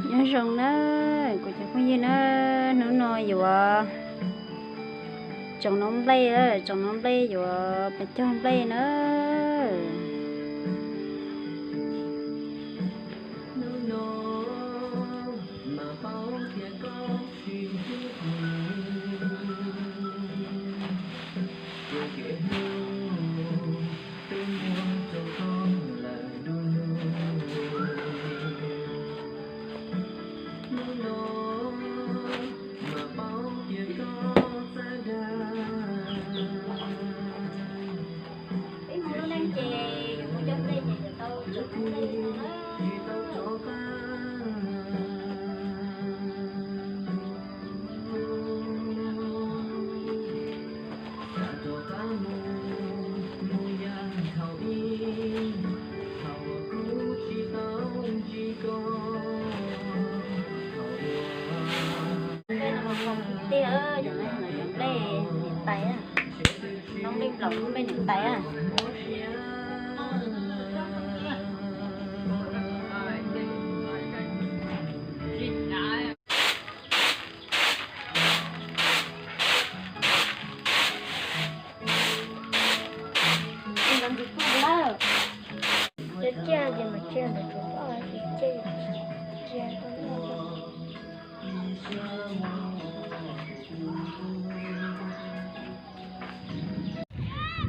Nyob zoo na, kuv cov phooj ywg na, hnub no yuav tsoom noob nplej, tsoom noob nplej yuav pais cog nplej na. Peb mus lub neej ces yus mus cog nplej ces yuav tau tsoom noob nplej li no na. Nplej no mas nplej niam tais, noob nplej nplaum, noob nplej niam tais.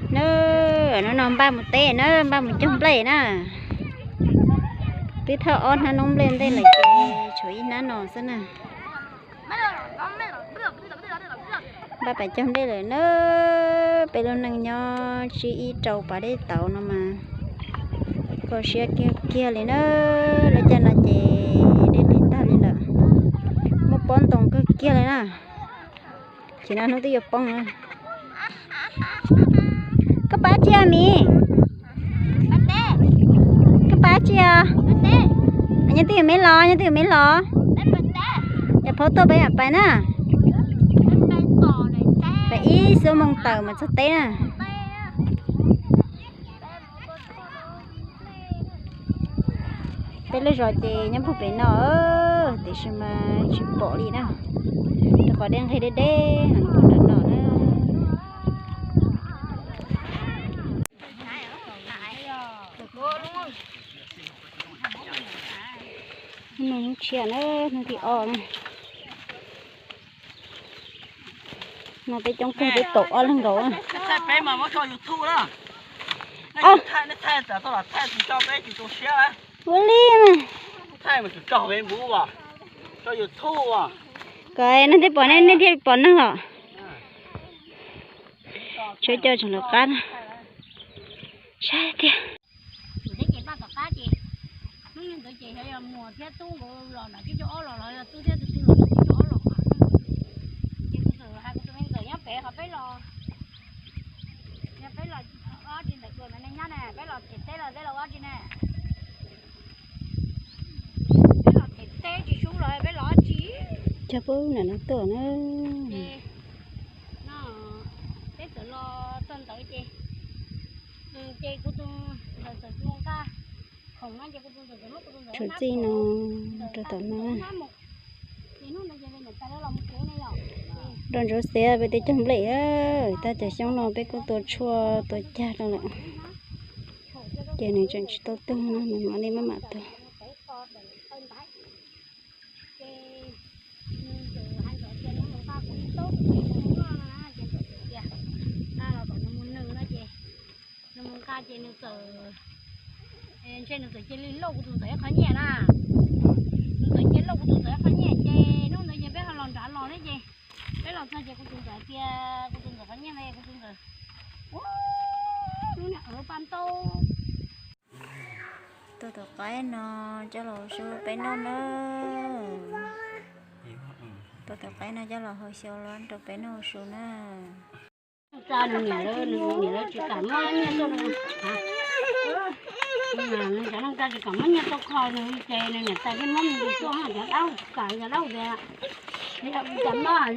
Nab, hnub no npaj mus teb na, npaj mus cog nplej na. Twb thauj ob hnab noob nplej ntej lawm ces tshuav ib hnab no xwb na. Npaj pais cog nplej lawm na. Peb lub neej nyob tsib ib rau pas dej tauv no mas kho siab kiag kiag li na. Lub caij no ces dej qis tag li lawm, muaj pob ntoo kawg kiag li na. Ces no hnub twb yuav poob na. Koj pab tsi miv? Koj pab tsi os? Nyob twj ywm me los, nyob twj ywm me los. Yog phaub tuaj peb mam pais na. Peb ib xuab moos tawm mas txog teb na. Peb lub zos ces nyob puag pem no, tiam sis mas tsis pom li na, rau qhov dej nqig deb deb heev puag nram no na. Hnub no hnub tshiab na, hnub thib ob na. No peb coob kawg, peb kaum ob leeg nkaus na. Ua li mas. Kom nej thiaj pom neeg, nej thiaj pom neeg los. Tsuav coj tseem lawv qab na. Saib tiag. Tus thiab ces npaj tom qab ces hnub ntawd ces xyov yog muam thiab tub nkawd los nram tsib caug ob los los yog tub thiab tus tub los nram tsib caug ob los. Ces kuv txawm hais kuv tus me ntxawm nyob pem qhov peb los, yog peb los ua dab tsi ntawm kuv me nyab na, peb los them teb los tej los ua dab tsi na. Peb los them teb tsis sub los peb los dab tsi. Cog pub nam no tuaj na. Ces no peb txawm los txog ntawd ces, ces kuv tus ntxawm txawm mus nqa khoom no ces kuv tus ntxawm txawm muab kuv tus ntxawm tshuav txij no rau tom no. Rau ntsuav xiav peb twb cog nplej, tab cov xyoob no peb kuj tua tshuaj tua cag rau lawm. Ces nws tseem tsis tau tuag na, nws mam li maj mam tuag. Nws mus nqa ces nws txawm, ntshe nws txawm cia li lauj kuv tus ntxawm ib qho nyiaj na. Nws txawm cia li lauj kuv tus ntxawm ib qho nyiaj ces hnub ntawd ces peb ho los nrad los thiab ces peb los txog ces kuv tus ntxawm tias kuv tus ntxawm qhov nyiaj ntawd kuv tus ntxawm, ua, lub niag qhov lub paj ntaub. Tua tus qaib no coj los su peb noj na. Tua tus qaib no coj los hau xyaw los rau peb noj su na. Tsa nws niam lawv, nws niam lawv tsis kam muab nyiaj tuaj, nws cov neej tsa tsis kam muab nyiaj tuaj kho nws ces nws niam tais thiaj muab nws tuaj, cov dab tsis kam, cov dab tias, cov mab,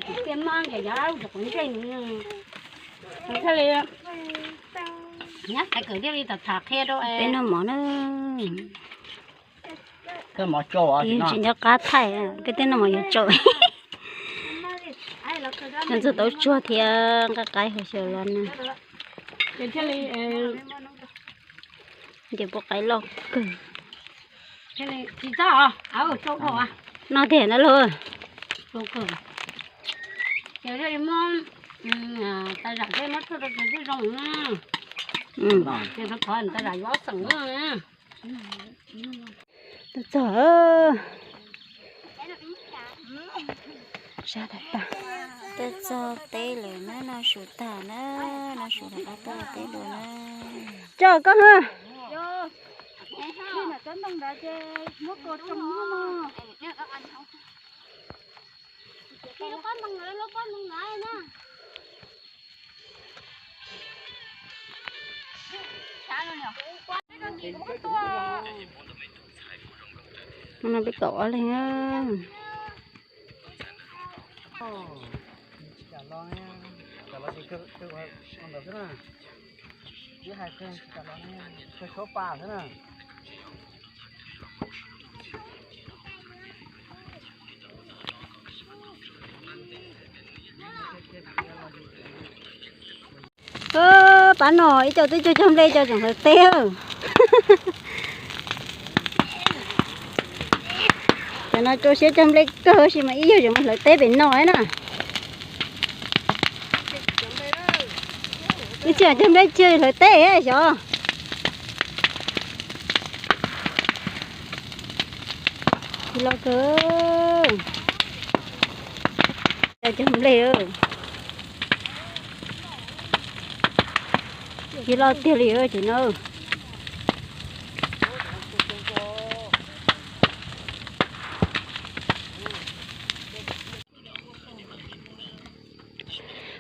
tsis tiaj mab ces cov dab tsis quav ntsej nws. Nws thiaj li, nyab Xaiv Kawm thiaj li tham tham qhia rau peb noj mov na. Tsis nco qab thaij, koj tej no mas yuav tsau. Cov ntxuag tau tsuag thiab nqaij qaib hauv xyaw los na. Ces pub qaib loj kawg. No tiag na lauj. Tuaj txog, sab tag tag. Tuaj txog teb lawm na, no su tag na, no su rov qab tuaj teb dua na. Tso koj ha. No peb kaum ob leeg. Pab no ib co twb cog cog nplej, co tseem hlawv teb. Cov no rau siab cog nplej kawg tab sis mas ib yog tseem mus hlawv teb pem no na. Ib txhia cog nplej, txhia hlawv teb xyov. Los kawg. Cog nplej. Tsis loj tiag li ces no.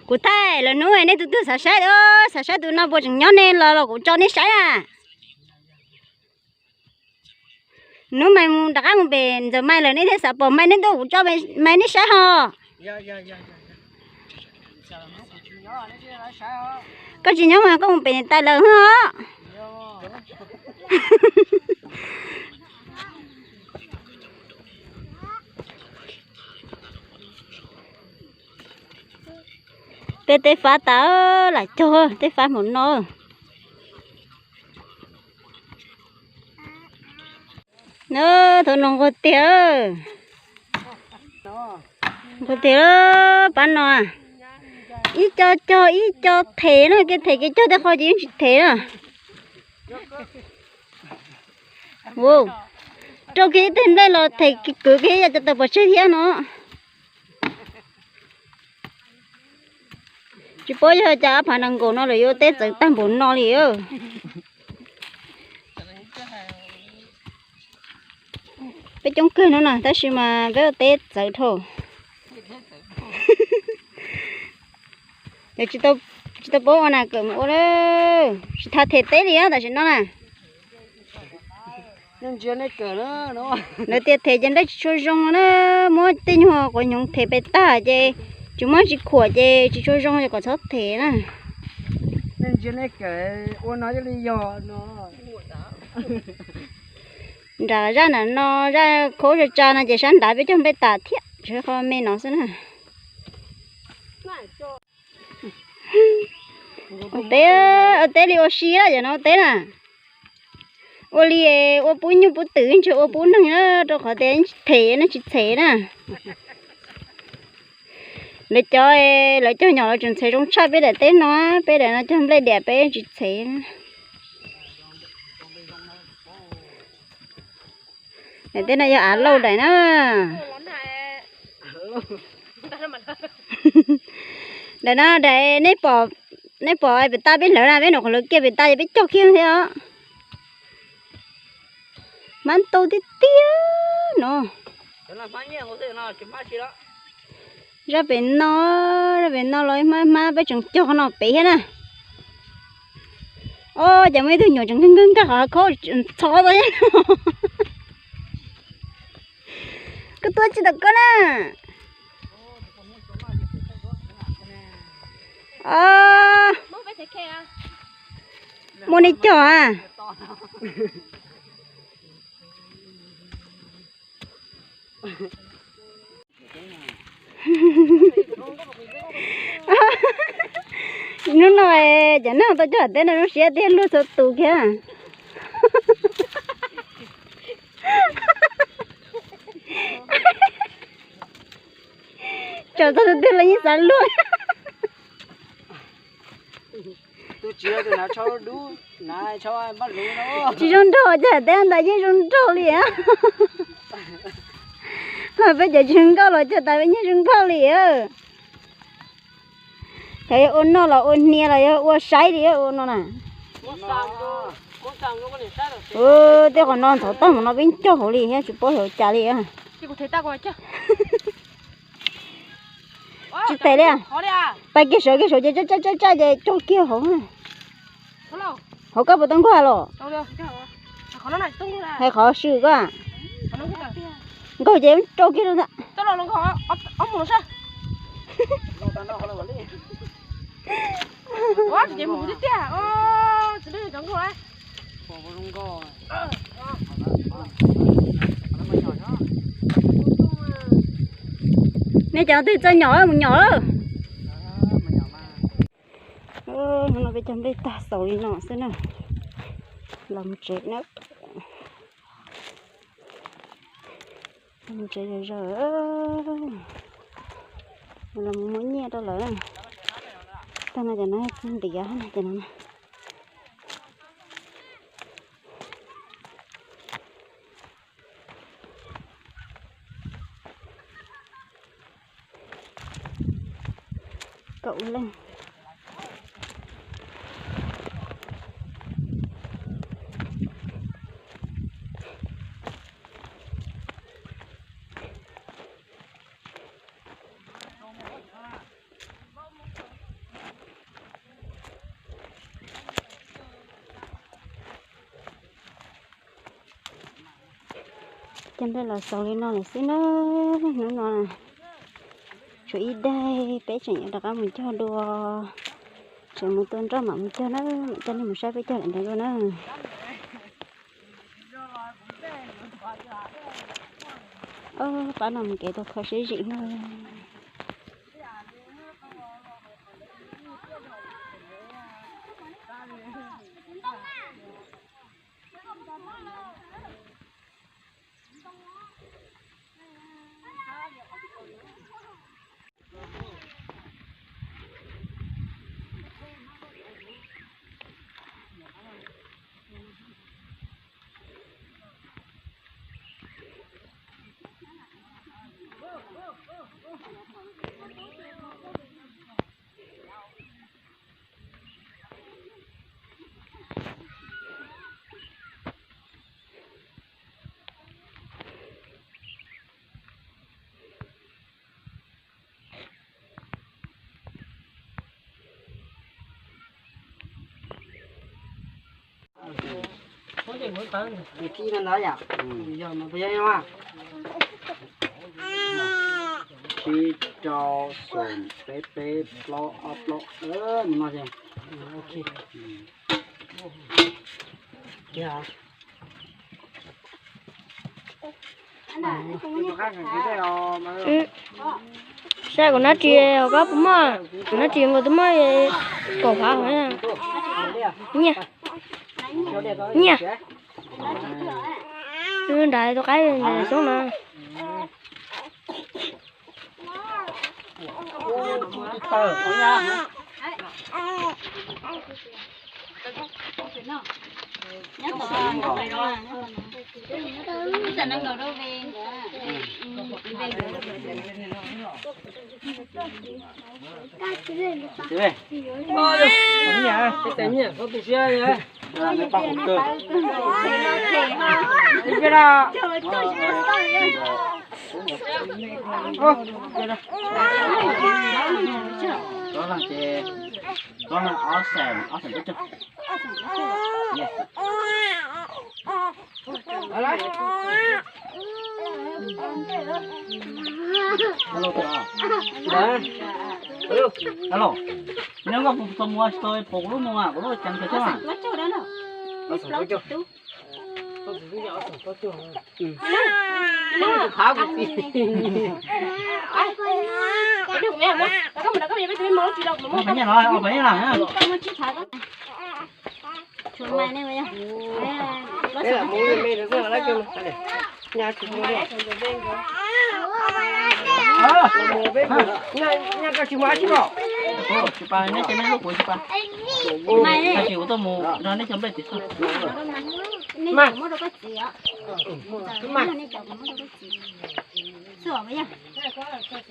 Kuv thaij lawv hnub, nej tus twg xav saib, xav saib tus no puas tseem nyob ne los los kuv tso nej saib na. Hnub mais mus rov qab mus pem ntxawm mais lawm nej thiaj xav pom mais, nej tuaj kuv tso mais nej saib ho. Koj tsis nyob mas koj mus pem niam tais lawm ho. Peb teb fab tas lam cog, teb fab hmo no. Na, thaum no nquag tiag, nquag tiag pab no. Ib co cog ib co them na, kev them kev cog tej qho ces yeej tsis them na. Rau kiag ib teg nplej los them kwv kiag ib co taws pov tseg thiab no. Tsis paub yog cas ab phav nees nkaum no lawm yuav teb txawv tag npaum no li. Peb coob kawg no na tab sis mas peb ua teb txawv dhau. Ces tsis tau paub ua na, kawm mus ua lawm, tsis tau them teb li tam sim no na. Lawv tias them ces nplej tsis tshua zoo na, muab tej nyuag quav hnyuv them pes tag ces tsis muab tsis khuam ces tsis tshua zoo ces kom txhob them na. Nram zaj nram no, zaj khaub zaj tsa no ces sab nrad peb cog nplej tas thiab, tsuas qhov me no xwb na. Ua teb, ua teb li ua si lawm yom, no ua teb na. Ua li ua pub nyuj pub twm, ntshe ua pub neeg na, rau qhov tias yeej tsis them, yeej tsis txhem na. Lawv cov, lawv cog nyom lawv tseem txhem zoo tshaj peb daim teb no, peb daim no cog nplej diam peb tsis txhem na. Daim teb no yog av lauj daim na. Daim no daim nej pom, nej pom pem tas peb hlawv na, peb nov qhov lawv kiag pem tas ces peb cog kiag thiab os. Hmab ntau tiag tiag no. Zaj pem no, zaj pem no los hmab, hmab peb tseem cog qhov no pem thiab na. Os, cas muaj ib tug nyuam tseem nkag nkag nkag qhov khaub txhov tau. Koj tua tsis tau koj na. Muaj nej cog a. Hnub no cov neeg tau coj teb no zoo siab thiab luag txhua tus kiag. Tsaus txog tus twg los yeej xav luag. Tsis zoo nraug, cog teb ntawd yeej zoo nraug li. Peb cov tsis zoo nkauj los cog tas peb yeej zoo nkauj li. Cov ua noj los ua hnia los yog ua saib li ua no na. Tej qhov no ntxhov tag mus no peb cog hauv li thiab tsis paub hauv cas li. Tsis tes li. Pais kiag saud kiag saud ces tsaj tsaj tsaj ces cog kiag hauv. Hauv koj puas tau nkaug los? Hais qhov swm koj. Nkaug ces rau kiag rau ntawd. Nej cov twg txawj nyom mus nyom. Hnub no peb cog nplej tag xaus li no xwb na. Los mus tsev na. Los mus tsev zom zaws. Los mus muab nyiaj rau lawv. Tag no cov no ntiav cov no. Kaum leej. Cov nplej los xaus li no lawm xwb na. Hnub no tshuav ib daig peb tseem yuav rov qab mus cog dua. Tseem mus tua nroj mam mus cog na, mam coj nej mus saib peb cog lawm ntawd dua na. Pab no mus kev tau kho siab zim na. Tsib rau xoom peb peb plaub ob plaub, mus no ces. Saib kuv nab ris hauv koj puas muaj, kuv nab ris nkaus twb muaj kaum phav hauv. Nyiaj, nyiaj. Nrad tus qaib xoob no. Rov leej ces, rov leej ob xeem, ob xeem peb caug. Alo, nyob koj puas tau mus tau pom kuv lub mus, kuv lub ceev kawg thiab. Tsis pas, neb ces neb hlub kuv tsis pas. Tsis, kuv tuaj mus nrog neb cov nplej tim xwb.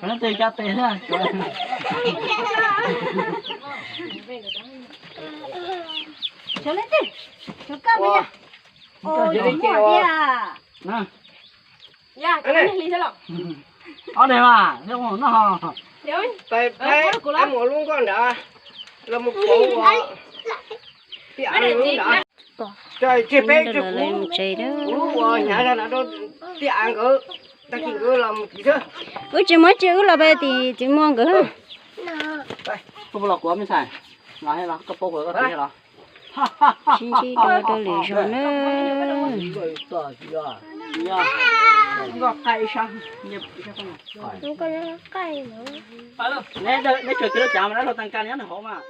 Neb tej cab tes thiab. Ob daim mas, noj. Mus lub nkoj ntawd, los mus pauv ua tiam ntawd. Ces peb mus tsev, kuv lub ua hnyav zog na rau tiam nkawd, tag kis nkawd los mus tsev xwb. Wb tsis muaj tsev, wb los pem tim txiv muag nkawd. Los kuv me ntxhais, los koj paub kuv koj txiv los. Sib ntsib dua rau lwm zaus na. Neb tso kiag lub cav mas dab laug tag nrho nyob nram hauv mas.